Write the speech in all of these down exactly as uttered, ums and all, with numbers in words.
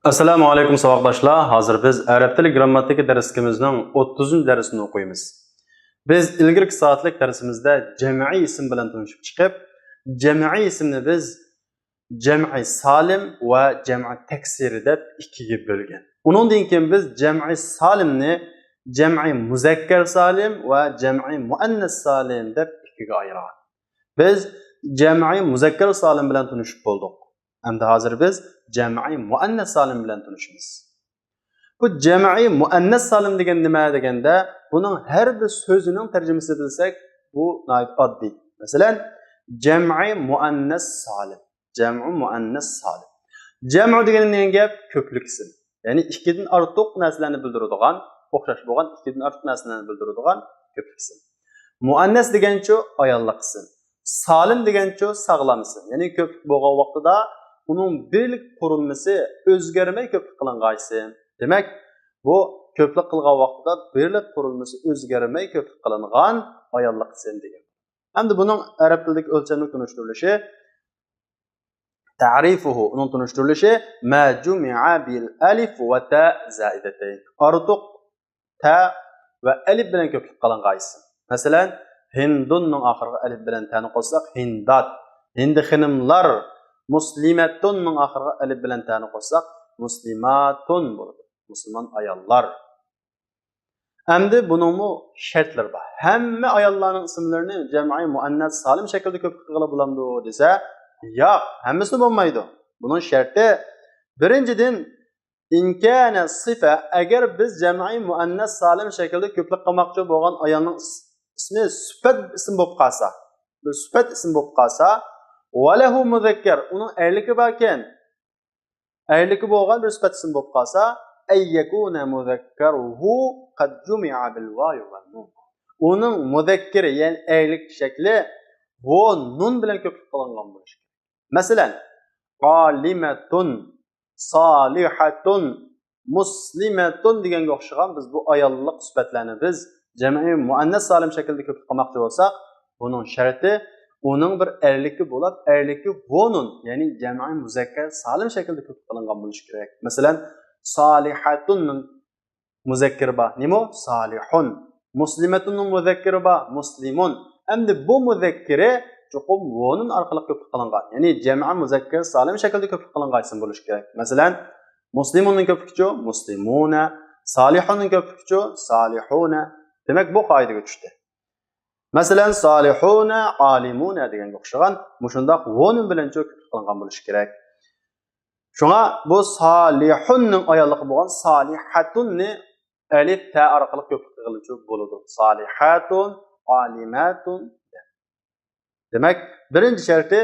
ئەسسالامۇ ئەلەيكۇم ساۋاقداشلار. ھازىر بىز ئەرەب تىلى گرامماتىكا دەرسلىكىمىزنىڭ ئوتتۇزىنچى دەرسىنى ئوقۇيمىز. بىز ئىلگىرىكى سائەتلىك دەرسىمىزدە جەمئىي ئىسىم بىلەن تونۇشۇپ چىقىپ، جەمئىي ئىسىمنى بىز جەمئىي سالىم ۋە جەمئىي تەكسىرى دەپ ئىككىگە بۆلگەن. ئۇنىڭدىن كېيىن بىز جەمئىي سالىمنى جەمئىي مۇزەككەر سالىم ۋە جەمئىي مۇئەننەس سالىم دەپ ئىككىگە ئايرىغان. بىز جەمئىي مۇزەككەر سالىم بىلەن تونۇشۇپ بولدۇق. ئەمدى ھازىر بىز جەمئىي مۇئەننەس سالىم بىلەن تونۇشىمىز. بۇ جەمئىي مۇئەننەس سالىم دېگەن نېمە دېگەندە، بۇنىڭ ھەر بىر سۆزىنىڭ تەرجىمىسىنى بىلسەك، بۇ ناھايىتى ئاددىي. مەسىلەن، جەمئىي مۇئەننەس سالىم. جەمئىي مۇئەننەس سالىم. جەمئىي دېگەن نېمە گەپ؟ كۆپلۈك ئىسىم. يەنى ئىككىدىن ئارتۇق نەرسىلەرنى بىلدۈرىدىغان، ئوخشاش بولغان ئىككىدىن ئارتۇق نەرسىلەرنى بىلدۈرىدىغان كۆپلۈك ئىسىم. مۇئەننەس دېگەنچۇ ئاياللىق ئىسىم. سالىم دېگەنچۇ ساغلام ئىسىم. يەنى كۆپلۈك بولغان ۋاقتىدا ئۇنىڭ بىرلىك قۇرۇلمىسى ئۆزگەرمەي كۆپلۈك قىلىنغان ئىسىم. دېمەك، بۇ كۆپلۈك قىلغان ۋاقتىدا بىرلىك قۇرۇلمىسى ئۆزگەرمەي كۆپلۈك قىلىنغان ئاياللىق ئىسىم دېگەن. ئەمدى بۇنىڭ ئەرەب تىلىدىكى ئۆلچەملىك تونۇشتۇرۇلۇشى، تەرىفۇھۇ، ئۇنىڭ تونۇشتۇرۇلۇشى، ما جۇمىئە بىل ئەلىف ۋە تە زائىدەتەين. ئارتۇق تە ۋە ئەلىپ بىلەن كۆپلۈك قىلىنغان ئىسىم. مەسىلەن، ھىندۇننىڭ ئاخىرىغا ئەلىپ بىلەن تەنى قوشساق، ھىندات. ھىندى خېنىملار. مۇسلىمەتۇننىڭ ئاخىرىغا ئەلىپ بىلەن تەنى قوشساق، مۇسلىماتۇن بولىدۇ. مۇسۇلمان ئاياللار. ئەمدى بۇنىڭمۇ شەرتلىرى بار. ھەممە ئاياللارنىڭ ئىسىملىرىنى جەمئىي مۇئەننەس سالىم شەكىلدە كۆپلۈك قىلغىلى بولامدۇ دېسە، ياق، ھەممىسىنى بولمايدۇ. بۇنىڭ شەرتى، بىرىنچىدىن، ئىن كانە سىفە، ئەگەر بىز جەمئىي مۇئەننەس سالىم شەكىلدە كۆپلۈك قىلماقچى بولغان ئايالنىڭ ئىس-، ئىسمى سۈپەت ئىسىم بولۇپ قالسا، بىر سۈپەت ئىسىم بولۇپ قالسا، ۋە لەھۇ مۇزەككەر، ئۇنىڭ ئەرلىكى باركەن، ئەرلىكى بولغان بىر سۈپەت ئىسىم بولۇپ قالسا، ئەن يەكۇنە مۇزەككەرۇھۇ قەد جۇمىئە بىل ۋاۋى ۋەن نۇن. ئۇنىڭ مۇزەككىرى، يەنى ئەرلىك شەكلى ۋو نۇن بىلەن كۆپلۈك قىلىنغان بولۇشى كېرەك. مەسىلەن، ئالىمەتۇن، سالىھەتۇن، مۇسلىمەتۇن دېگەنگە ئوخشىغان بىز بۇ ئاياللىق سۈپەتلەرنى بىز جەمئىي مۇئەننەس سالىم شەكلىدە كۆپلۈك قىلماقچى بولساق، بۇنىڭ شەرتى ئۇنىڭ بىر ئەرلىكى بولۇپ، ئەرلىكى ۋونۇن، يەنى جەمئىي مۇزەككەر سالىم شەكلىدە كۆپلۈك قىلىنغان بولۇشى كېرەك. مەسىلەن، سالىھەتۇننىڭ مۇزەككىرى بار. نېمە ئۇ؟ سالىھۇن. مۇسلىمەتۇننىڭ مۇزەككىرى بار. مۇسلىمۇن. ئەمدى بۇ مۇزەككىرى چوقۇم ۋونۇن ئارقىلىق كۆپلۈك قىلىنغان. يەنى جەمئىي مۇزەككەر سالىم شەكلىدە كۆپلۈك قىلىنغان ئىسىم بولۇشى كېرەك. مەسىلەن، مۇسلىمۇننىڭ كۆپلۈكىچۇ؟ مۇسلىمۇنە. سالىھۇننىڭ كۆپلۈكىچۇ؟ سالىھۇنە. دېمەك، بۇ قائىدىگە چۈشتى. مەسىلەن، سالىھۇنە، ئالىمۇنە دېگەنگە ئوخشىغان مۇشۇنداق ۋونۇن بىلەنچۇ كۆپلۈك قىلىنغان بولۇشى كېرەك. شۇڭا بۇ سالىھۇننىڭ ئاياللىقى بولغان سالىھەتۇننى ئەلىپ تە ئارقىلىق كۆپلۈك قىلغىلىچۇ بولىدۇ. سالىھەتۇن، ئالىمەتۇن. دېمەك، بىرىنچى شەرتى،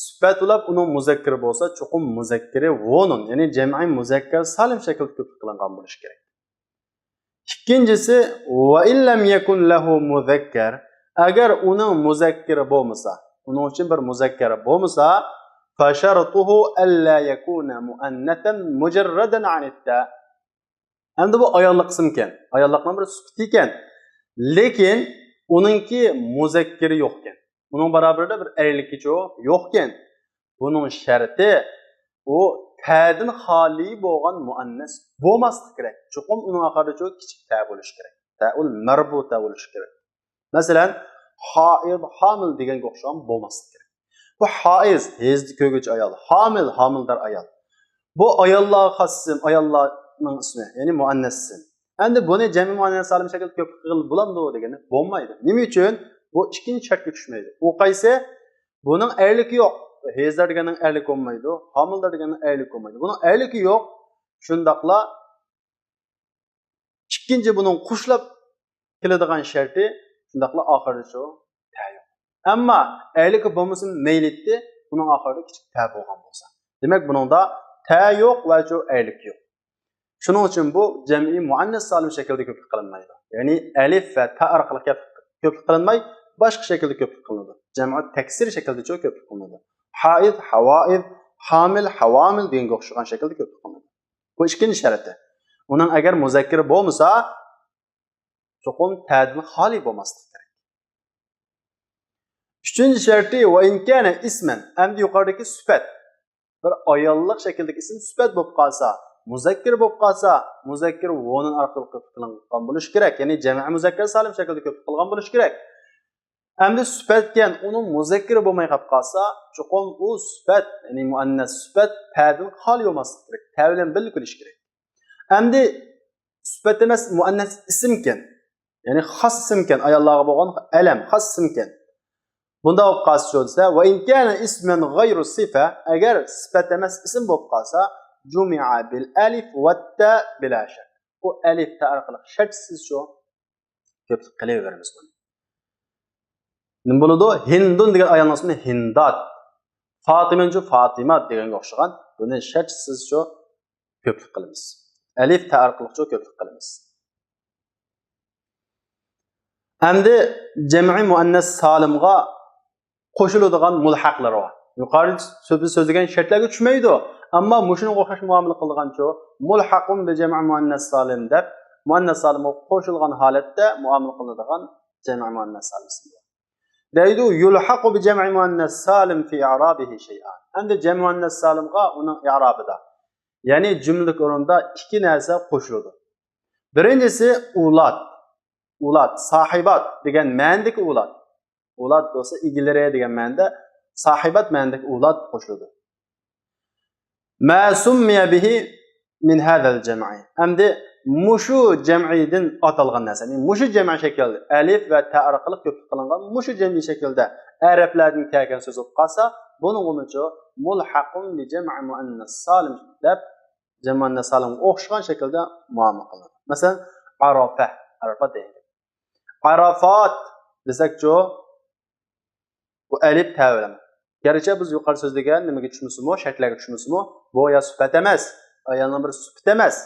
سۈپەت بولۇپ ئۇنىڭ مۇزەككىرى بولسا، چوقۇم مۇزەككىرى ۋونۇن، يەنى جەمئىي مۇزەككەر سالىم شەكىلدە كۆپلۈك قىلىنغان بولۇشى كېرەك. ئىككىنچىسى، ۋە ئىن لەم يەكۇن لەھۇ مۇزەككەر، ئەگەر ئۇنىڭ مۇزەككىرى بولمىسا، ئۇنىڭ ئۈچۈن بىر مۇزەككەر بولمىسا، فشرطه ألا يكون مؤنثا مجردا عن التاء. ئەمدى بۇ ئاياللىق ئىسىمكەن، ئاياللىقنىڭ بىر سۈپىتى ئىكەن. لېكىن ئۇنىڭكى مۇزەككىرى يوقكەن. ئۇنىڭ بارابىرىدە بىر ئەرلىكىچۇ يوقكەن. بۇنىڭ شەرتى، ئۇ تەدىن خالىي بولغان مۇئەننەس بولماسلىقى كېرەك. چوقۇم ئۇنىڭ ئاخىرىدىچۇ كىچىك تە بولۇشى كېرەك. تەئۇل مەربۇتە بولۇشى كېرەك. مەسىلەن، ھائىز، ھامىل دېگەنگە ئوخشىغان بولماسلىقى كېرەك. بۇ ھائىز، ھېيز كۆرگۈچى ئايال، ھامىل، ھامىلدار ئايال. بۇ ئاياللارغا خاس ئىسىم، ئاياللارنىڭ ئىسمى، يەنى مۇئەننەس ئىسىم. ئەمدى بۇنى جەمئىي مۇئەننەس سالىم شەكىلدە كۆپلۈك قىلغىلى بولامدۇ دېگەندە، بولمايدۇ. نېمە ئۈچۈن؟ بۇ ئىككىنچى شەرتكە چۈشمەيدۇ. ئۇ قايسى؟ بۇنىڭ ئەرلىكى يوق. ھېيزدار دېگەننىڭ ئەرلىكى بولمايدۇ. ھامىلدار دېگەننىڭ ئەرلىكى بولمايدۇ. بۇنىڭ ئەرلىكى يوق. شۇنداقلا ئىككىنچى بۇنىڭ قوشۇلۇپ كېلىدىغان شەرتى، شۇنداقلا ئاخىرىدا شۇ تە يوق. ئەمما ئەرلىكى بولمىسۇن مەيلىتتى، بۇنىڭ ئاخىرىدا كىچىك تە بولغان بولسا. دېمەك، بۇنىڭدا تە يوق ۋە شۇ ئەرلىكى يوق. شۇنىڭ ئۈچۈن بۇ جەمئىي مۇئەننەس سالىم شەكلىدە كۆپلۈك قىلىنمايدۇ. يەنى ئەلىف ۋە تە ئارقىلىق كۆپ-، كۆپلۈك قىلىنماي، باشقا شەكىلدە كۆپلۈك قىلىنىدۇ. جەمئىي تەكسىر شەكلىدىچۇ كۆپلۈك قىلىنىدۇ. ھائىز، ھاۋائىز، ھامىل، ھاۋامىل دېگەنگە ئوخشىغان شەكىلدە كۆپلۈك قىلىنىدۇ. بۇ ئىككىنچى شەرتى. ئۇنىڭ ئەگەر مۇزەككىرى بولمىسا، چوقۇم تەدىن خالىي بولماسلىقى كېرەك. ئۈچىنچى شەرتى، ۋە ئىن كانە ئىسمەن، ئەمدى يۇقىرىدىكى سۈپەت. بىر ئاياللىق شەكىلدىكى ئىسىم سۈپەت بولۇپ قالسا، مۇزەككەر بولۇپ قالسا، مۇزەككەر ۋاۋنۇن ئارقىلىق كۆپلۈك قىلىنغان بولۇشى كېرەك. يەنى جەمئىي مۇزەككەر سالىم شەكلىدە كۆپلۈك قىلغان بولۇشى كېرەك. ئەمدى سۈپەتكەن، ئۇنىڭ مۇزەككىرى بولماي قاپ قالسا، چوقۇم ئۇ سۈپەت، يەنى مۇئەننەس سۈپەت تەدىن خالىي بولماسلىقى كېرەك، تە بىلەن بىللە كېلىشى كېرەك. ئەمدى سۈپەت ئەمەس، مۇئەننەس ئىسىمكەن، يەنى خاس ئىسىمكەن، ئاياللارغا بولغان ئەلەم، خاس ئىسىمكەن. بۇنداق بولۇپ قالسا شۇ دېسە، ۋە ئىن كانە ئىسمەن غەيرۇ سىفە، ئەگەر سۈپەت ئەمەس ئىسىم بولۇپ قالسا، جۇمىئە بىل ئەلىف ۋە تە بىلا شەك. ئۇ ئەلىف تە ئارقىلىق شەرتسىز شۇ كۆپلۈك قىلىۋېرىمىز بۇنى. نېمە بولىدۇ؟ ھىندۇن دېگەن ئايالنىڭ ئىسمى ھىندات. فاتىمەنچۇ فاتىمات دېگەنگە ئوخشىغان. بۇنى شەرتسىز شۇ كۆپلۈك قىلىمىز. ئەلىف تە ئارقىلىق شۇ كۆپلۈك قىلىمىز. ئەمدى جەمئىي مۇئەننەس سالىمغا قوشۇلىدىغان مۇلھەقلىرى بار. يۇقىرىدا سۆ-، بىز سۆزلىگەن شەرتلەرگە چۈشمەيدۇ. ئەمما مۇشۇنىڭغا ئوخشاش مۇئامىلە قىلىدىغانچۇ، مۇلھەقۇن بى جەمئى مۇئەننەس سالىم دەپ، مۇئەننەس سالىمغا قوشۇلغان ھالەتتە مۇئامىلە قىلىنىدىغان جەمئى مۇئەننەس سالىم ئىسمى. دەيدۇ، يۇلھەقۇ بى جەمئى مۇئەننەس سالىم فى ئىئرابىھى شەيئان. ئەمدى جەمئى مۇئەننەس سالىمغا ئۇنىڭ ئىئرابىدا، يەنى جۈملىلىك ئورنىدا ئىككى نەرسە قوشۇلىدۇ. بىرىنچىسى ئۇلات. ئۇلات، ساھىبات دېگەن مەنىدىكى ئۇلات. ئۇلات بولسا ئىگىلىرى دېگەن مەنىدە، ساھىبات مەنىدىكى ئۇلات قوشۇلىدۇ. ما سمي به من هذا الجمع. ئەمدى مۇشۇ جەمئىدىن ئاتالغان نەرسە، يەنى مۇشۇ جەمئىي شەكىل، ئەلىف ۋە تە ئارقىلىق كۆپلۈك قىلىنغان مۇشۇ جەمئىي شەكىلدە ئەرەبلەردىن كەلگەن سۆز بولۇپ قالسا، بۇنىڭغىمۇچۇ مۇلھەقۇن بى جەمئى مۇئەننەس سالىم دەپ، جەمئى مۇئەننەس سالىمغا ئوخشىغان شەكىلدە مۇئامىلە قىلىنىدۇ. مەسىلەن، ئارافە، ئارافە دېگەن گەپ. ئارافات دېسەكچۇ، بۇ ئەلىپ تە بىلەن. گەرچە بىز يۇقىرى سۆزلىگەن نېمىگە چۈشمىسىمۇ، شەرتلەرگە چۈشمىسىمۇ، بۇ يا سۈپەت ئەمەس، ئايالنىڭ بىر سۈپىتى ئەمەس.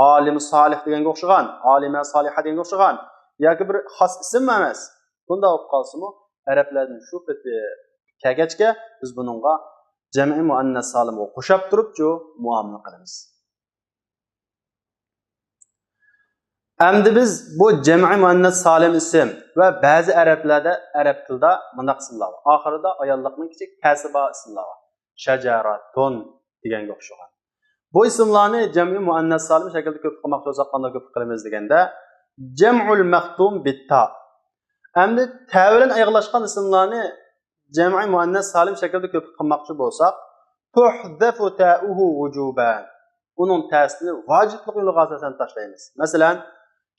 ئالىم سالىھ دېگەنگە ئوخشىغان، ئالىمە سالىھە دېگەنگە ئوخشىغان ياكى بىر خاس ئىسىم ئەمەس. بۇنداق بولۇپ قالسىمۇ، ئەرەبلەردىن شۇ پېتى كەلگەچكە، بىز بۇنىڭغا جەمئىي مۇئەننەس سالىمغا قوشاپ تۇرۇپچۇ مۇئامىلە قىلىمىز. ئەمدى بىز بۇ جەمئىي مۇئەننەس سالىم ئىسىم ۋە بەزى ئەرەبلەردە، ئەرەب تىلىدا مۇنداق ئىسىملار بار. ئاخىرىدا ئاياللىقنىڭ كىچىك تەسى بار ئىسىملار بار. شەجەراتۇن دېگەنگە ئوخشىغان. بۇ ئىسىملارنى جەمئىي مۇئەننەس سالىم شەكلىدە كۆپلۈك قىلماقچى بولساق، قانداق كۆپلۈك قىلىمىز دېگەندە، جەمئۇل مەختۇم بىتتا. ئەمدى تە بىلەن ئاياغلاشقان ئىسىملارنى جەمئىي مۇئەننەس سالىم شەكلىدە كۆپلۈك قىلماقچى بولساق، تۇھزەفۇ تەئۇھۇ ۋۇجۇبەن. ئۇنىڭ تەسىنى ۋاجىپلىق يولىغا ئاساسەن تاشلايمىز. مەسىلەن،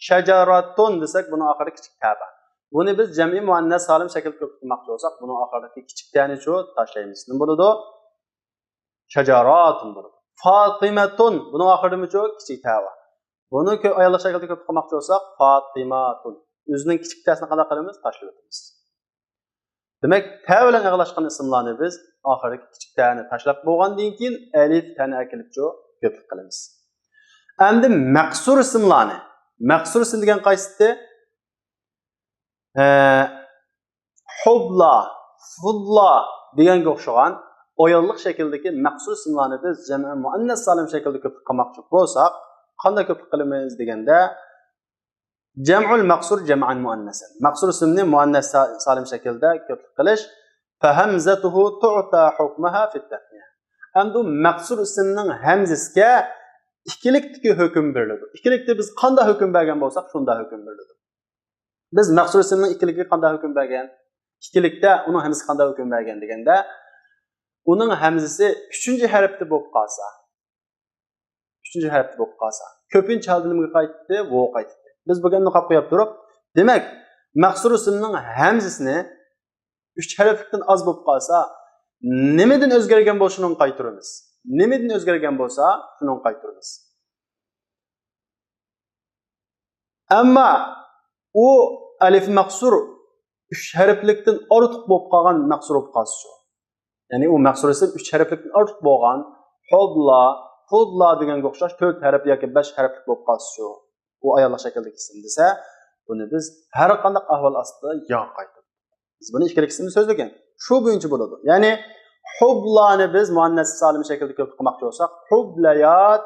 شەجەراتۇن دېسەك، بۇنىڭ ئاخىرىدا كىچىك تە بار. بۇنى بىز جەمئىي مۇئەننەس سالىم شەكلىدە كۆپلۈك قىلماقچى بولساق، بۇنىڭ ئاخىرىدىكى كىچىك تەنى شۇ تاشلايمىز. نېمە بولىدۇ؟ شەجەراتۇن بولىدۇ. فاتىمەتۇن، بۇنىڭ ئاخىرىدىمۇچۇ كىچىك تە بار. بۇنى كۆ-، ئاياللىق شەكىلدە كۆپلۈك قىلماقچى بولساق، فاتىماتۇن. ئۆزىنىڭ كىچىك تەسىنى قانداق قىلىمىز؟ تاشلىۋېتىمىز. دېمەك، تە بىلەن ئاياغلاشقان ئىسىملارنى بىز ئاخىرىدىكى كىچىك تەنى تاشلاپ بولغاندىن كېيىن، ئەلىف تەنى ئەكېلىپچۇ كۆپلۈك قىلىمىز. ئەمدى مەقسۇر ئىسىملارنى. مەقسۇر ئىسىم دېگەن قايسىسى؟ ئە، حۇبلا، فۇدلا دېگەنگە ئوخشىغان ئاياللىق شەكىلدىكى مەقسۇر ئىسىملارنى بىز جەمئىي مۇئەننەس سالىم شەكلىدە كۆپلۈك قىلماقچى بولساق، قانداق كۆپلۈك قىلىمىز دېگەندە، جەمئۇل مەقسۇر جەمئەن مۇئەننەسەن. مەقسۇر ئىسىمنى مۇئەننەس سا-، سالىم شەكىلدە كۆپلۈك قىلىش. فەھەمزەتۇھۇ تۇئتا ھۇكمەھا فىت تەسنىيە. ئەمدى مەقسۇر ئىسىمنىڭ ھەمزىسىگە ئىككىلىكتىكى ھۆكۈم بېرىلىدۇ. ئىككىلىكتە بىز قانداق ھۆكۈم بەرگەن بولساق، شۇنداق ھۆكۈم بېرىلىدۇ. بىز مەقسۇر ئىسىمنىڭ ئىككىلىكىگە قانداق ھۆكۈم بەرگەن؟ ئىككىلىكتە ئۇنىڭ ھەمزىسى قانداق ھۆكۈم بەرگەن دېگەندە، ئۇنىڭ ھەمزىسى ئۈچىنچى ھەرپتە بولۇپ قالسا، ئۈچىنچى ھەرپتە بولۇپ قالسا، كۆپىنچە ھالدا نېمىگە قايتتى؟ ۋوغا قايتتى. بىز بۇ گەپنى قاپ قويۇپ تۇرۇپ، دېمەك، مەقسۇر ئىسىمنىڭ ھەمزىسىنى ئۈچ ھەرپلىكتىن ئاز بولۇپ قالسا، نېمىدىن ئۆزگەرگەن بولسا، شۇنىڭغا قايتۇرىمىز. نېمىدىن ئۆزگەرگەن بولسا، شۇنىڭغا قايتۇرىمىز. ئەمما ئۇ ئەلىف مەقسۇر ئۈچ ھەرپلىكتىن ئارتۇق بولۇپ قالغان مەقسۇر بولۇپ قالسىچۇ؟ يەنى ئۇ مەقسۇر ئىسىم ئۈچ ھەرپلىكتىن ئارتۇق بولغان، ھۇبلا، فۇدلا دېگەنگە ئوخشاش تۆت ھەرپ ياكى بەش ھەرپلىك بولۇپ قالسىچۇ؟ ئۇ ئاياللىق شەكىلدىكى ئىسىم دېسە، بۇنى بىز ھەر قانداق ئەھۋال ئاستىدا ياغا قايتۇرىمىز. بىز بۇنى ئىككىلىكىسىنى سۆزلىگەن. شۇ بويىچە بولىدۇ. يەنى، ھۇبلانى بىز مۇئەننەس سالىم شەكلىدە كۆپلۈك قىلماقچى بولساق، ھۇبلەيات،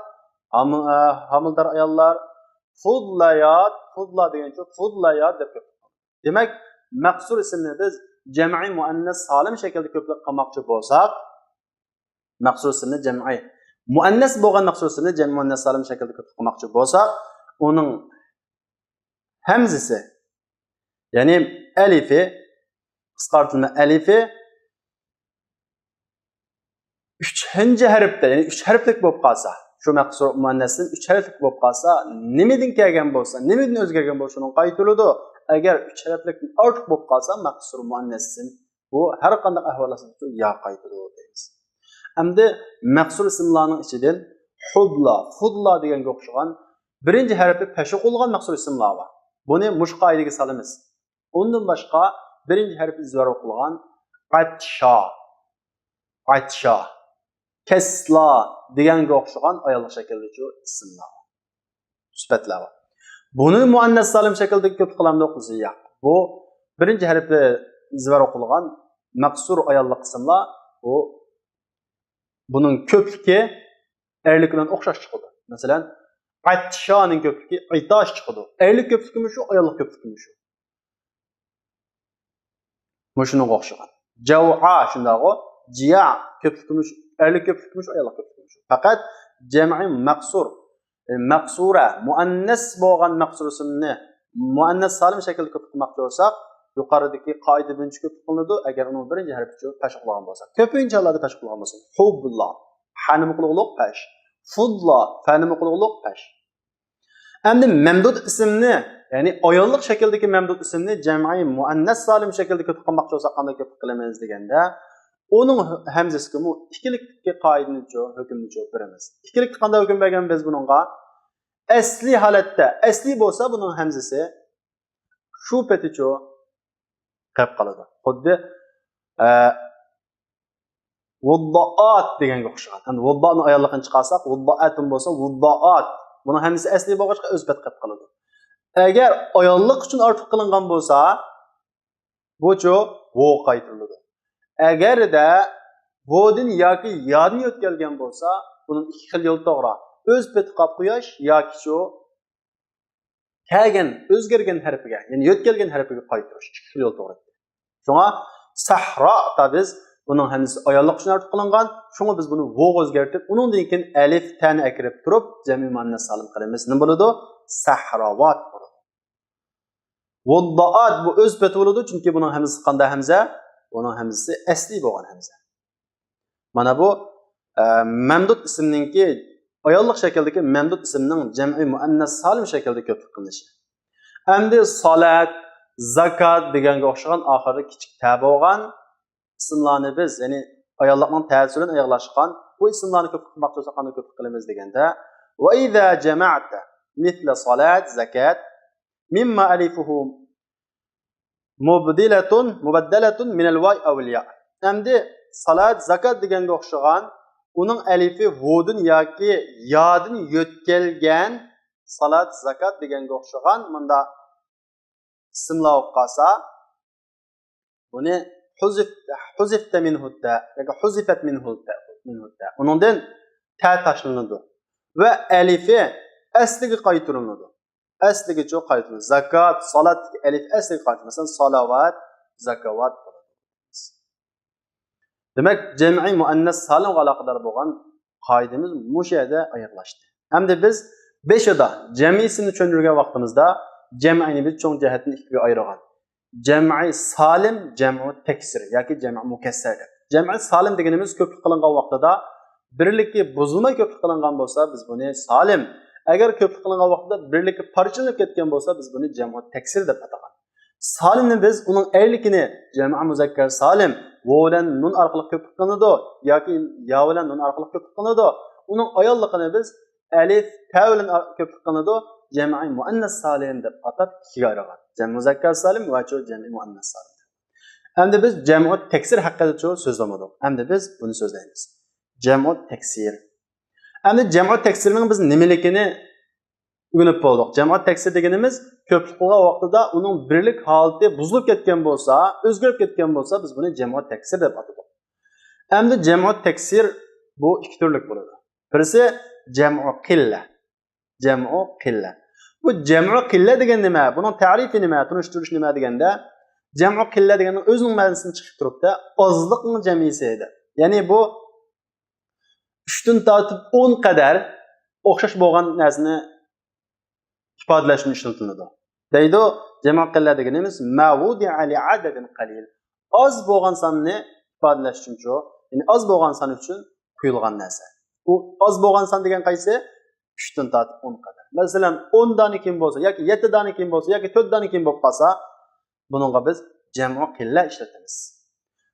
ھام-، ئە، ھامىلىدار ئاياللار، فۇدلەيات، فۇدلا دېگەنچۇ، فۇدلەيات دەپ كۆپلۈك قىلىمىز. دېمەك، مەقسۇر ئىسىمنى بىز جەمئىي مۇئەننەس سالىم شەكلىدە كۆپلۈك قىلماقچى بولساق، مەقسۇر ئىسىمنى جەمئىي مۇئەننەس بولغان مەخسۇس ئىسىمنى جەمئىي مۇئەننەس سالىم شەكلىدە كۆپلۈك قىلماقچى بولساق، ئۇنىڭ ھەمزىسى، يەنى ئەلىفى، قىسقارتىلما ئەلىفى، ئۈچىنچى ھەرپتە، يەنى ئۈچ ھەرپلىك بولۇپ قالسا، شۇ مەخسۇس مۇئەننەستىن ئۈچ ھەرپلىك بولۇپ قالسا، نېمىدىن كەلگەن بولسا، نېمىدىن ئۆزگەرگەن بولسا، شۇنىڭغا قايتۇرۇلىدۇ. ئەگەر ئۈچ ھەرپلىكتىن ئارتۇق بولۇپ قالسا، مەخسۇس مۇئەننەس ئىسىم بۇ ھەر قانداق ئەھۋال ئاستىدا يا قايتىدۇ دەيمىز. ئەمدى مەخسۇس ئىسىملارنىڭ ئىچىدىن ھۇبلا، فۇدلا دېگەنگە ئوخشىغان بىرىنچى ھەرپى پەش ئوقۇلغان مەخسۇس ئىسىملار بار. بۇنى مۇشۇ قائىدىگە سالىمىز. ئۇندىن باشقا بىرىنچى ھەرپى زىۋەر ئوقۇلغان ئەتشا، ئەتشا، كەسلا دېگەنگە ئوخشىغان ئاياللىق شەكىلدىچۇ ئىسىملار، سۈپەتلەر بار. بۇنى مۇئەننەس سالىم شەكىلدە كۆپ قىلامدۇق دېسە، ياق. بۇ بىرىنچى ھەرپى زىۋەر ئوقۇلغان مەقسۇر ئاياللىق ئىسىملار، بۇ، بۇنىڭ كۆپلۈكى ئەرلىك بىلەن ئوخشاش چىقىدۇ. مەسىلەن، ئەتشانىڭ كۆپلۈكى ئىتاش چىقىدۇ. ئەرلىك كۆپلۈكىمۇ شۇ، ئاياللىق كۆپلۈكىمۇ شۇ. مۇشۇنىڭغا ئوخشىغان. جەۋئا شۇنداقغۇ. جىيا كۆپلۈكىمۇ شۇ، ئەرلىك كۆپلۈكىمۇ شۇ، ئاياللىق كۆپلۈكىمۇ شۇ. پەقەت جەمئى مەقسۇر، ئە، مەقسۇرە، مۇئەننەس بولغان مەقسۇر ئىسىمنى مۇئەننەس سالىم شەكىلدە كۆپلۈك قىلماقچى بولساق، يۇقىرىدىكى قائىدە بويىچە كۆپلۈك قىلىنىدۇ. ئەگەر ئۇنىڭ بىرىنچى ھەرپىچۇ پەش ئوقۇلغان بولسا، كۆپىنچە ھاللاردا پەش ئوقۇلغان بولسا، ھۇبلا، ھە نېمە قىلغۇلۇق؟ پەش. فۇدلا، فە نېمە قىلغۇلۇق؟ پەش. ئەمدى مەمدۇد ئىسىمنى، يەنى ئاياللىق شەكىلدىكى مەمدۇد ئىسىمنى جەمئىي مۇئەننەس سالىم شەكىلدە كۆپلۈك قىلماقچى بولساق، قانداق كۆپلۈك قىلىمىز دېگەندە، ئۇنىڭ ھەمزىسىگىمۇ ئىككىلىكتىكى قائىدىنىچۇ، ھۆكۈمنىچۇ بېرىمىز. ئىككىلىكتە قانداق ھۆكۈم بەرگەن بىز بۇنىڭغا؟ ئەسلىي ھالەتتە، ئەسلىي بولسا بۇنىڭ ھەمزىسى شۇ پېتىچۇ قېلىپ قالىدۇ. خۇددى، ئە، ۋۇددائات دېگەنگە ئوخشىغان. ئەمدى ۋۇددانىڭ ئاياللىقىنى چىقارساق، ۋۇددائەتۇن بولسا، ۋۇددائات. بۇنىڭ ھەمزىسى ئەسلىي بولغاچقا، ئۆز پەت قېلىپ قالىدۇ. ئەگەر ئاياللىق ئۈچۈن ئارتۇق قىلىنغان بولسا، بۇچۇ ۋوغا قايتۇرۇلىدۇ. ئەگەردە ۋودىن ياكى يادىن يۆتكەلگەن بولسا، بۇنىڭ ئىككى خىل يولى توغرا. ئۆز پېتى قاپ قوياش ياكىچۇ كەلگەن، ئۆزگەرگەن ھەرپىگە، يەنى يۆتكەلگەن ھەرپىگە قايتۇرۇش ئىككى خىل يول توغرا. شۇڭا سەھرا، بىز بۇنىڭ ھەمزىسى ئاياللىق ئۈچۈن ئارتۇق قىلىنغان، شۇڭا بىز بۇنى ۋوغا ئۆزگەرتىپ، ئۇنىڭدىن كېيىن ئەلىف، تەنى ئەكىرىپ تۇرۇپ، جەمئىي مۇئەننەس سالىم قىلىمىز. نېمە بولىدۇ؟ سەھراۋات بولىدۇ. ۋۇددائات، بۇ ئۆز پېتى بولىدۇ، چۈنكى بۇنىڭ ھەمزىسى قانداق ھەمزە؟ بۇنىڭ ھەمزىسى ئەسلىي بولغان ھەمزە. مانا بۇ، ئە، مەمدۇد ئىسىمنىڭكى، ئاياللىق شەكىلدىكى مەمدۇد ئىسىمنىڭ جەمئىي مۇئەننەس سالىم شەكىلدە كۆپلۈك قىلىنىشى. ئەمدى سالات، زاكات دېگەنگە ئوخشىغان ئاخىرىدا كىچىك تە بولغان ئىسىملارنى بىز، يەنى ئاياللىقنىڭ تەسى بىلەن ئاياغلاشقان بۇ ئىسىملارنى كۆپلۈك قىلماقچى بولساق، قانداق كۆپلۈك قىلىمىز دېگەندە، ۋە ئىزا جەمەئتە مىسلە سالات، زاكات، مىمما ئەلىفۇھۇ مۇبدىلەتۇن، مۇبەددەلەتۇن مىنەل ۋاي ئەۋىل يا. ئەمدى سالات، زاكات دېگەنگە ئوخشىغان، ئۇنىڭ ئەلىفى ۋودىن ياكى يادىن يۆتكەلگەن، سالات، زاكات دېگەنگە ئوخشىغان مۇنداق ئىسىملار بولۇپ قالسا، بۇنى حۇزىف، حۇزىفتە مىنھۇتتە ياكى حۇزىفەت مىنھۇتتە، مىنھۇتتە. ئۇنىڭدىن تە تاشلىنىدۇ. ۋە ئەلىفى ئەسلىگە قايتۇرۇلىدۇ. ئەسلىگىچۇ قايتۇرۇلىدۇ. زاكات، سالاتتىكى ئەلىف ئەسلىگە قايتۇرۇلىدۇ. مەسىلەن، سالاۋات، زاكاۋات بولىدۇ. دېمەك، جەمئىي مۇئەننەس سالىمغا ئالاقىدار بولغان قائىدىمىز مۇشۇ يەردە ئاياغلاشتى. ئەمدى بىز بېشىدا جەمئىي ئىسىمنى چۈشەندۈرگەن ۋاقتىمىزدا جەمئىينى بىز چوڭ جەھەتتىن ئىككىگە ئايرىغان. جەمئىي سالىم، جەمئۇ تەكسىر ياكى جەمئۇ مۇكەسسەر دەپ. جەمئىي سالىم دېگىنىمىز كۆپلۈك قىلىنغان ۋاقتىدا بىرلىكى بۇزۇلماي كۆپلۈك قىلىنغان بولسا، بىز بۇنى سالىم. ئەگەر كۆپلۈك قىلىنغان ۋاقتىدا بىرلىكى پارچىلىنىپ كەتكەن بولسا، بىز بۇنى جەمئۇ تەكسىر دەپ ئاتىغان. سالىمنى بىز ئۇنىڭ ئەرلىكىنى جەمئۇ مۇزەككەر سالىم، ۋو بىلەن نۇن ئارقىلىق كۆپلۈك قىلىنىدۇ ياكى يا بىلەن نۇن ئارقىلىق كۆپلۈك قىلىنىدۇ. ئۇنىڭ ئاياللىقىنى بىز ئەلىف، تە بىلەن ئار-، كۆپلۈك قىلىنىدۇ، جەمئىي مۇئەننەس سالىم دەپ ئاتاپ ئىككىگە ئايرىغان. جەمئىي مۇزەككەر سالىم ۋە چۇ جەمئىي مۇئەننەس سالىم. ئەمدى بىز جەمئۇ تەكسىر ھەققىدە چۇ سۆزلىمىدۇق. ئەمدى بىز بۇنى سۆزلەيمىز. جەمئۇ تەكسىر. ئەمدى جەمئۇ تەكسىرنىڭ بىز نېمىلىكىنى ئۆگىنىپ بولدۇق. جەمئۇ تەكسىر دېگىنىمىز كۆپلۈك قىلغان ۋاقتىدا ئۇنىڭ بىرلىك ھالىتى بۇزۇلۇپ كەتكەن بولسا، ئۆزگىرىپ كەتكەن بولسا، بىز بۇنى جەمئۇ تەكسىر دەپ ئاتىدۇق. ئەمدى جەمئۇ تەكسىر بۇ ئىككى تۈرلۈك بولىدۇ. بىرسى جەمئۇ قىللە. جەمئۇ قىللە. بۇ جەمئۇ قىللە دېگەن نېمە؟ بۇنىڭ تەرىپى نېمە؟ تونۇشتۇرۇش نېمە دېگەندە، جەمئۇ قىللە دېگەننىڭ ئۆزىنىڭ مەنىسىنى چىقىپ تۇرۇپتۇ. ئازلىقنىڭ جەمئىسى دەپ. يەنى بۇ ئۈچتىن تارتىپ ئون قەدەر ئوخشاش بولغان نەرسىنى ئىپادىلەش ئۈچۈن ئىشلىتىلىدۇ. دەيدۇ، جەمئۇ قىللە دېگىنىمىز ما ۋۇدىئە لىئەدەدىن قەلىل. ئاز بولغان ساننى ئىپادىلەش ئۈچۈنچۇ، يەنى ئاز بولغان سان ئۈچۈن قويۇلغان نەرسە. ئۇ ئاز بولغان سان دېگەن قايسى؟ ئۈچتىن تارتىپ ئون قەدەر. مەسىلەن، ئون دانە كىيىم بولسا ياكى يەتتە دانە كىيىم بولسا ياكى تۆت دانە كىيىم بولۇپ قالسا، بۇنىڭغا بىز جەمئۇ قىللە ئىشلىتىمىز.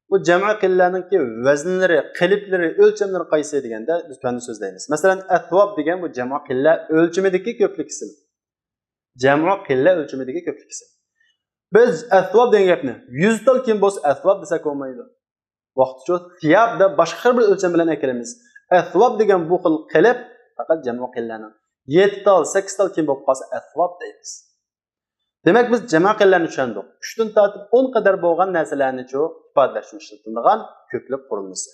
بۇ جەمئۇ قىللەنىڭكى ۋەزنلىرى، قېلىپلىرى، ئۆلچەملىرى قايسى دېگەندە، بىز تۆۋەندە سۆزلەيمىز. مەسىلەن، ئەسۋاب دېگەن بۇ جەمئۇ قىللە ئۆلچىمىدىكى كۆپلۈك ئىسىم. جەمئۇ قىللە ئۆلچىمىدىكى كۆپلۈك ئىسىم. بىز ئەسۋاب دېگەن گەپنى يۈز تال كىيىم بولسا ئەسۋاب دېسەك بولمايدۇ. ۋاقتىچۇ سىياب دەپ باشقا بىر ئۆلچەم بىلەن ئەكېلىمىز. ئەسۋاب دېگەن بۇ خىل قېلىپ پەقەت جەمئۇ قىللەنىڭ. يەتتە تال، سەككىز تال كىيىم بولۇپ قالسا ئەسۋاب دەيمىز. دېمەك، بىز جەمئۇ قىللەنى چۈشەندۇق. ئۈچتىن تارتىپ ئون قەدەر بولغان نەرسىلەرنىچۇ ئىپادىلەش ئۈچۈن ئىشلىتىلىدىغان كۆپلۈك قۇرۇلمىسى.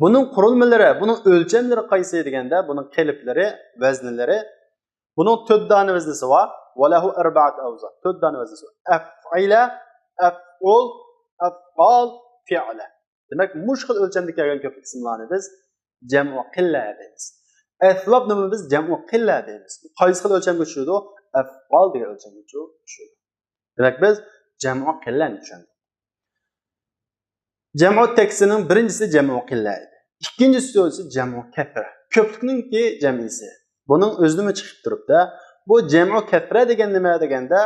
بۇنىڭ قۇرۇلمىلىرى، بۇنىڭ ئۆلچەملىرى قايسى دېگەندە، بۇنىڭ قېلىپلىرى، ۋەزنلىرى، بۇنىڭ تۆت دانە ۋەزنىسى بار. ۋە لەھۇ ئەربەئەتۇ ئەۋزان. تۆت دانە ۋەزنىسى بار. ئەفئىلە، ئەفئۇل، ئەفئال، فىئلە. دېمەك، مۇشۇ خىل ئۆلچەمدە كەلگەن كۆپلۈك ئىسىملارنى بىز جەمئۇ قىللە دەيمىز. ئەسۋابنىمۇ بىز جەمئۇ قىللە دەيمىز. قايسى خىل ئۆلچەمگە چۈشىدۇ؟ ئەفئال دېگەن ئۆلچەمگە چۈشىدۇ. دېمەك، بىز جەمئۇ قىللەنى چۈشەندۇق. جەمئۇ تەكسىرنىڭ بىرىنچىسى جەمئۇ قىللە ئىدى. ئىككىنچىسى بولسا جەمئۇ كەسرە. كۆپلۈكنىڭكى جەمئىسى. بۇنىڭ ئۆزىمۇ چىقىپ تۇرۇپتۇ. بۇ جەمئۇ كەسرە دېگەن نېمە دېگەندە،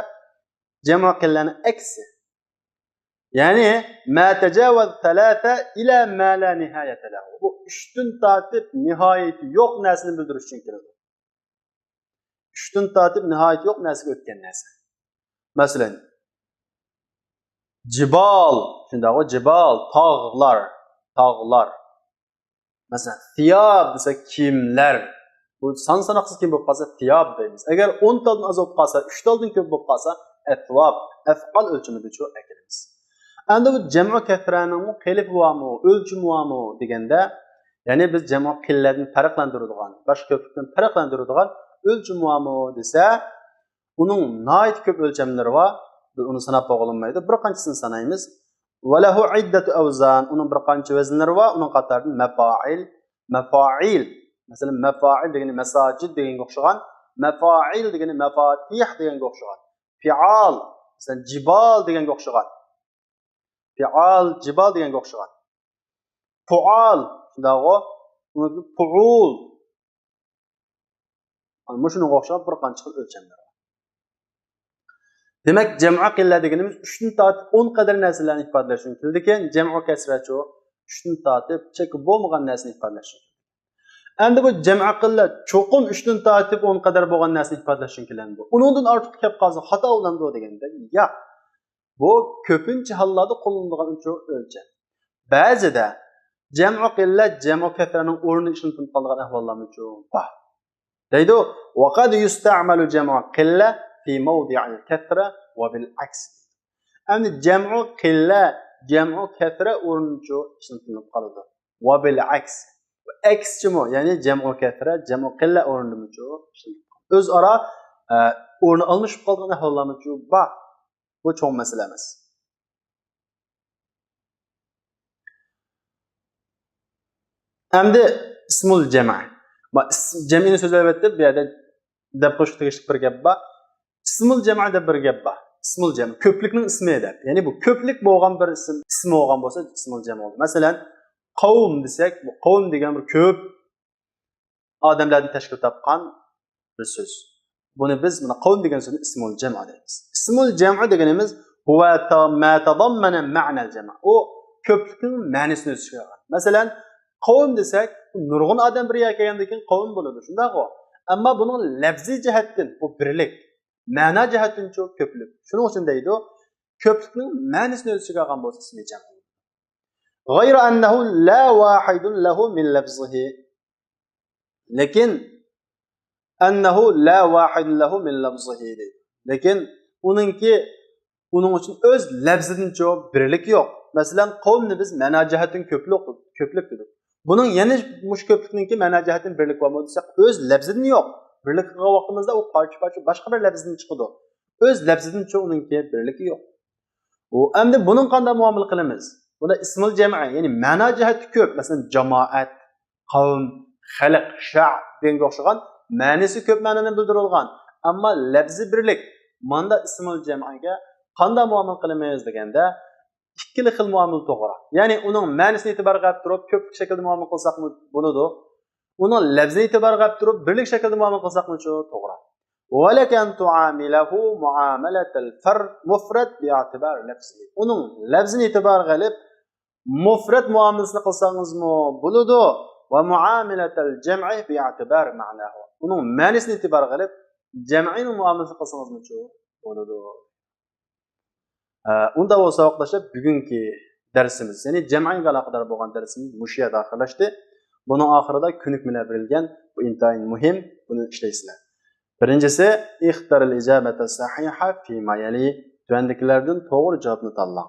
جەمئۇ قىللەنىڭ ئەكسى. يەنى، ما تجاوز ثلاثة إلى ما لا نهاية له. بۇ ئۈچتىن تارتىپ نىھايىتى يوق نەرسىنى بىلدۈرۈش ئۈچۈن كېلىدۇ. ئۈچتىن تارتىپ نىھايىتى يوق نەرسىگە ئۆتكەن نەرسە. مەسىلەن، جىبال، شۇنداقغۇ، جىبال، تاغلار، تاغلار. مەسىلەن، سىياب دېسەك، كىيىملەر. بۇ سان ساناقسىز كىيىم بولۇپ قالسا، سىياب دەيمىز. ئەگەر ئون تالدىن ئاز بولۇپ قالسا، ئۈچ تالدىن كۆپ بولۇپ قالسا، ئەسۋاب، ئەفئال ئۆلچىمىدىچۇ ئەكىلىمىز. ئەمدى بۇ جەمئۇ كەسرەنىڭمۇ قېلىپى بارمۇ، ئۆلچىمى بارمۇ دېگەندە، يەنى بىز جەمئۇ قىللەدىن پەرقلەندۈرىدىغان، باشقا كۆپلۈكتىن پەرقلەندۈرىدىغان ئۆلچىمى بارمۇ دېسە، ئۇنىڭ ناھايىتى كۆپ ئۆلچەملىرى بار. بىز ئۇنى ساناپ بولغىلى بولمايدۇ. بىر قانچىسىنى سانايمىز. ۋە لەھۇ ئىددەتۇ ئەۋزان. ئۇنىڭ بىر قانچە ۋەزىنلىرى بار. ئۇنىڭ قاتارىدىن مەپائىل، مەفائىل. مەسىلەن، مەفائىل دېگىنى مەساجىد دېگەنگە ئوخشىغان. مەفائىل دېگىنى مەفاتىھ دېگەنگە ئوخشىغان. پىئال، مەسىلەن، جىبال دېگەنگە ئوخشىغان. پىئال، جىبال دېگەنگە ئوخشىغان. پۇئال، شۇنداقغۇ؟ پۇئۇل. مۇشۇنىڭغا ئوخشاپ بىر قانچە خىل ئۆلچەملەر بار. دېمەك، جەمئۇ قىللە دېگىنىمىز ئۈچتىن تارتىپ ئون قەدەر نەرسىلەرنى ئىپادىلەش ئۈچۈن كېلىدىكەن، جەمئۇ كەسرەچۇ ئۈچتىن تارتىپ چەكى بولمىغان نەرسىنى ئىپادىلەش ئۈچۈن. ئەمدى بۇ جەمئۇ قىللە چوقۇم ئۈچتىن تارتىپ ئون قەدەر بولغان نەرسىنى ئىپادىلەش ئۈچۈن كېلەمدۇ؟ ئۇنىڭدىن ئارتۇق كەپ قالسا خاتا بولامدۇ دېگەندە، ياق. بۇ كۆپىنچە ھاللاردا قوللىنىلىدىغان ئۆلچەم. بەزىدە جەمئۇ قىللە جەمئۇ كەسرەنىڭ ئورنىنى ئىشلىتىپ قالىدىغان ئەھۋاللارمۇچۇ بار. دەيدۇ، وقد يستعمل جمع قلة في موضع الكثرة وبالعكس. ئەمدى جەمئۇ قىللە جەمئۇ كەسرە ئورنىچۇ ئىشلىتىلىپ قالىدۇ. وبالعكس. ئەكسىچىمۇ، يەنى جەمئۇ كەسرە جەمئۇ قىللە ئورنىدىمۇچۇ ئىشلىتىلىپ قالىدۇ. ئۆزئارا، ئە، ئورنى ئالمىشىپ قالىدىغان ئەھۋاللارمۇچۇ بار. بۇ چوڭ مەسىلە ئەمەس. ئەمدى ئىسمۇل جەمئ. ما، ئىس-، جەمئىنى سۆزلەۋەتتىم، بۇ يەردە دەپ قويۇشقا تېگىشلىك بىر گەپ بار. ئىسمۇل جەمئ دەپ بىر گەپ بار. ئىسمۇل جەمئ، كۆپلۈكنىڭ ئىسمى دەپ. يەنى بۇ كۆپلۈك بولغان بىر ئىسىم، ئىسمى بولغان بولسا ئىسمۇل جەمئ بولىدۇ. مەسىلەن، قەۋم دېسەك، بۇ قەۋم دېگەن بىر كۆپ ئادەملەردىن تەشكىل تاپقان بىر سۆز. بۇنى بىز مانا قەۋم دېگەن سۆزنى ئىسمۇل جەمئ دەيمىز. ئىسمۇل جەمئ دېگىنىمىز هو تا-، ما تضمن معنى الجمع. ئۇ كۆپلۈكنىڭ مەنىسىنى ئۆز ئىچىگە ئالغان. مەسىلەن، قەۋم دېسەك، نۇرغۇن ئادەم بىر يەرگە كەلگەندىن كېيىن قەۋم بولىدۇ، شۇنداقغۇ؟ ئەمما بۇنىڭ لەپزىي جەھەتتىن بۇ بىرلىك، مەنا جەھەتتىنچۇ كۆپلۈك. شۇنىڭ ئۈچۈن دەيدۇ، كۆپلۈكنىڭ مەنىسىنى ئۆز ئىچىگە ئالغان بولسا ئىسمى جەمئ. غير أنه لا واحد له من لفظه. لېكىن، أنه لا واحد له من لفظه دەيدۇ. لېكىن ئۇنىڭكى، ئۇنىڭ ئۈچۈن ئۆز لەپزىدىنچۇ بىرلىكى يوق. مەسىلەن، قەۋمنى بىز مەنا جەھەتتىن كۆپلۈك، كۆپلۈك دېدۇق. بۇنىڭ يەنە مۇشۇ كۆپلۈكنىڭكى مەنا جەھەتتىن بىرلىكى بارمۇ دېسەك، ئۆز لەپزىدىن يوق. بىرلىك قىلغان ۋاقتىمىزدا ئۇ پارچە-پارچە باشقا بىر لەپزىدىن چىقىدۇ. ئۆز لەپزىدىنچۇ ئۇنىڭكى بىرلىكى يوق. ئۇ ئەمدى بۇنىڭ قانداق مۇئامىلە قىلىمىز؟ بۇنى ئىسمۇل جەمئ، يەنى مەنا جەھەتتە كۆپ، مەسىلەن، جامائەت، قەۋم، خەلق، شەئب دېگەنگە ئوخشىغان مەنىسى كۆپ مەنىنى بىلدۈرىدىغان، ئەمما لەپزى بىرلىك. ماندا ئىسمۇل جەمئىگە قانداق مۇئامىلە قىلىمىز دېگەندە، ئىككىلا خىل مۇئامىلە توغرا. يەنى ئۇنىڭ مەنىسىنى ئېتىبارغا ئېلىپ تۇرۇپ كۆپلۈك شەكىلدە مۇئامىلە قىلساقمۇ بولىدۇ. ئۇنىڭ لەپزىنى ئېتىبارغا ئېلىپ تۇرۇپ بىرلىك شەكىلدە مۇئامىلە قىلساقمۇچۇ توغرا. ولك أن تعامله معاملة الفرد مفرد باعتبار لفظه. ئۇنىڭ لەپزىنى ئېتىبارغا ئېلىپ مۇفرەت مۇئامىلىسىنى قىلسىڭىزمۇ بولىدۇ. ومعاملة الجمع باعتبار معناه. ئۇنىڭ مەنىسىنى ئېتىبارغا ئېلىپ جەمئىنىڭ مۇئامىلىسىنى قىلسىڭىزمۇچۇ بولىدۇ. ئە، ئۇنداق بولسا ساۋاقداشلار، بۈگۈنكى دەرسىمىز، يەنى جەمئىگە ئالاقىدار بولغان دەرسىمىز مۇشۇ يەردە ئاخىرلاشتى. بۇنىڭ ئاخىرىدا كۆنۈكمىلەر بېرىلگەن، بۇ ئىنتايىن مۇھىم، بۇنى ئىشلەيسىلەر. بىرىنچىسى، اختر الإجابة الصحيحة فيما يلي. تۆۋەندىكىلەردىن توغرا جاۋابنى تاللاڭ.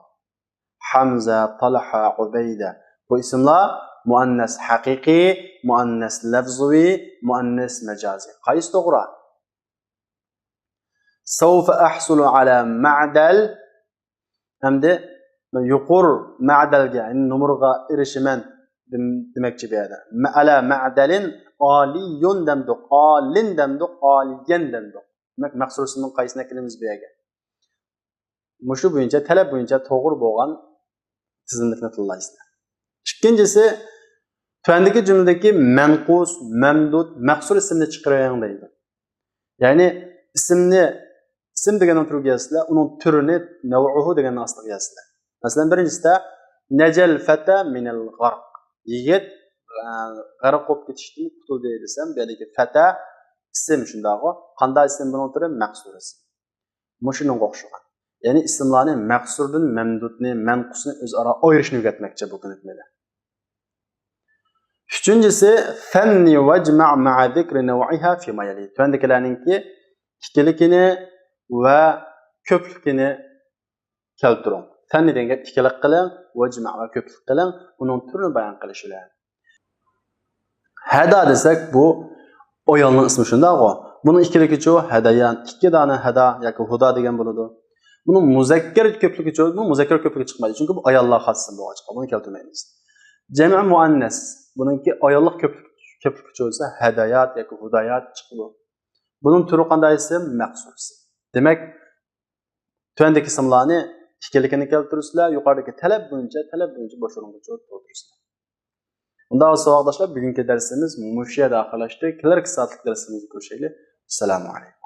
ھەمزە، تالھا، ئۇبەيدە. بۇ ئىسىملار مۇئەننەس ھەقىقىي، مۇئەننەس لەفزىۋى، مۇئەننەس مەجازىي. قايسى توغرا؟ سوف ئەھسۇلۇ ئەلە مەدەل. ئەمدى يۇقىرى مەدەلگە، يەنى نومۇرغا ئېرىشىمەن دېم-، دېمەكچى بۇ يەردە. مە-، ئەلە مەدەلىن ئالىيۇن دەمدۇق، ئالىن دەمدۇق، ئالىيەن دەمدۇق. دېمەك، مەخسۇر ئىسىمنىڭ قايسىنى ئەكىلىمىز بۇ يەرگە؟ مۇشۇ بويىچە، تەلەپ بويىچە توغرا بولغان تىزىملىكنى تاللايسىلەر. ئىككىنچىسى، تۆۋەندىكى جۈملىدىكى مەنقۇس، مەمدۇد، مەخسۇر ئىسىمنى چىقىرىۋېرىڭ دەيدۇ. يەنى ئىسىمنى، ئىسىم دېگەننىڭ تۈرىگە يازىسىلەر، ئۇنىڭ تۈرىنى نەۋئۇھۇ دېگەننىڭ ئاستىغا يازىسىلەر. مەسىلەن، بىرىنچىسىدە، نەجەل فەتە مىنەل غەرق. يىگىت، ئە، غەرق بولۇپ كېتىشتىن قۇتۇلدى دېسەم، بۇ يەردىكى فەتە ئىسىم شۇنداقغۇ. قانداق ئىسىم بۇنىڭ تۈرى؟ مەخسۇر ئىسىم. مۇشۇنىڭغا ئوخشىغان. يەنى ئىسىملارنى مەخسۇردىن مەمدۇدنى، مەنقۇسنى ئۆزئارا ئايرىشنى ئۆگەتمەكچى بۇ كۆنۈكمىدە. ئۈچىنچىسى، سەننى ۋەجمە مەئە زىكرى نەۋئىھا فىما يەلى. تۆۋەندىكىلەرنىڭكى ئىككىلىكىنى ۋە كۆپلۈكىنى كەلتۈرۈڭ. سەننى دېگەن گەپ ئىككىلىك قىلىڭ، ۋەجمە ۋە كۆپلۈك قىلىڭ، ئۇنىڭ تۈرىنى بايان قىلىش بىلەن. ھەدا دېسەك، بۇ ئايالنىڭ ئىسمى شۇنداقغۇ. بۇنىڭ ئىككىلىكىچۇ؟ ھەدەيان. ئىككى دانە ھەدا ياكى ھۇدا دېگەن بولىدۇ. بۇنىڭ مۇزەككەر كۆپلۈكىچۇ؟ بۇنىڭ مۇزەككەر كۆپلۈكى چىقمايدۇ، چۈنكى بۇ ئاياللار خاسىسى بولغاچقا، بۇنى كەلتۈرمەيمىز. جەمئى مۇئەننەس. بۇنىڭكى ئاياللىق كۆپلۈك، كۆپلۈكىچۇ دېسە، ھەدەيات ياكى ھۇدايات چىقىدۇ. بۇنىڭ تۈرى قانداق ئىسىم؟ مەخسۇر ئىسىم. دېمەك، تۆۋەندىكى ئىسىملارنى ئىككىلىكىنى كەلتۈرىسىلەر، يۇقىرىدىكى تەلەپ بويىچە، تەلەپ بويىچە بوش ئورۇنغا تولدۇرىسىلەر. ئۇنداق بولسا ساۋاقداشلار، بۈگۈنكى دەرسىمىز مۇشۇ يەردە ئاخىرلاشتى. كېلەركى سائەتلىك دەرسىمىزدە كۆرۈشەيلى. ئەسسالامۇ ئەلەيكۇم.